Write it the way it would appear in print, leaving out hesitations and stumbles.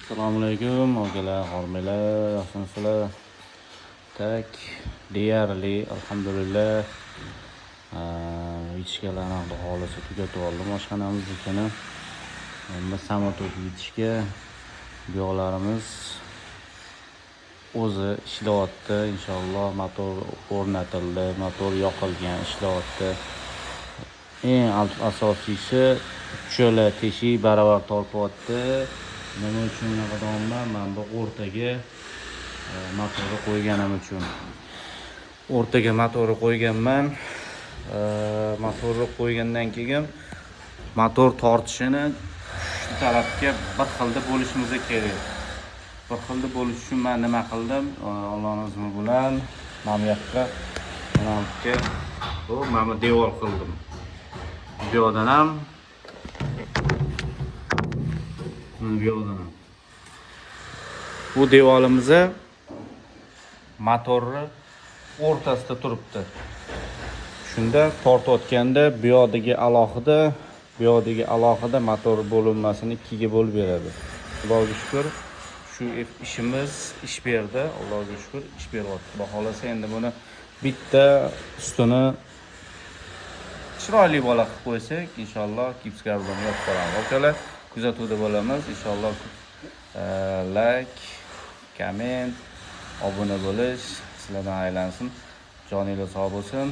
Assalomu alaykum, akalar, hormanglar, yaxshimisizlar? Так, deyarli, alhamdulillah, вытяжка larni, xudo xohlasa, tugatib oldim oshxonamiznikini. Endi самотёк вытяжка bu yoqlarimiz o'zi ishlayapti, inshaalloh. Motor o'rnatildi, motor yoqilgan, ishlayapti. Eng asosiysi, uchala teshik baravar tortyapti. Nima uchun unaqa deyapman? Man bu o'rtaga motorni qo'yganim uchun. O'rtaga motorni qo'yganman. Motorni qo'ygandan keyin motor tortishini shu tarafga bir xilda bo'lishimiz kerak. Bir xilda bo'lishi uchun man nima qildim? Allohning izni bilan mana bu yoqqa, mana bu yerga, bu mana bu devor qildim. Bu yoqdan ham, mana bu yoqdan ham. Bu devorimizni motorni o'rtasida turibdi. Shunda tortayotganda bu yoqdagi alohida, bu yoqdagi alohida motor bo'linmasini ikkiga bo'lib beradi. Xudoga shukur, shu ishimiz ish berdi. Allohga shukur, ish beryapti. Xudo xohlasa, endi buni bitta ustini chiroyli bola qilib qo'ysak, inshaalloh, gipskarton yopib qolamiz. Akalar, kuzatuvda bo'lamiz. Inshaalloh, like, comment, obuna bo'lish sizlardan aylansin. Joninglar sog' bo'lsin.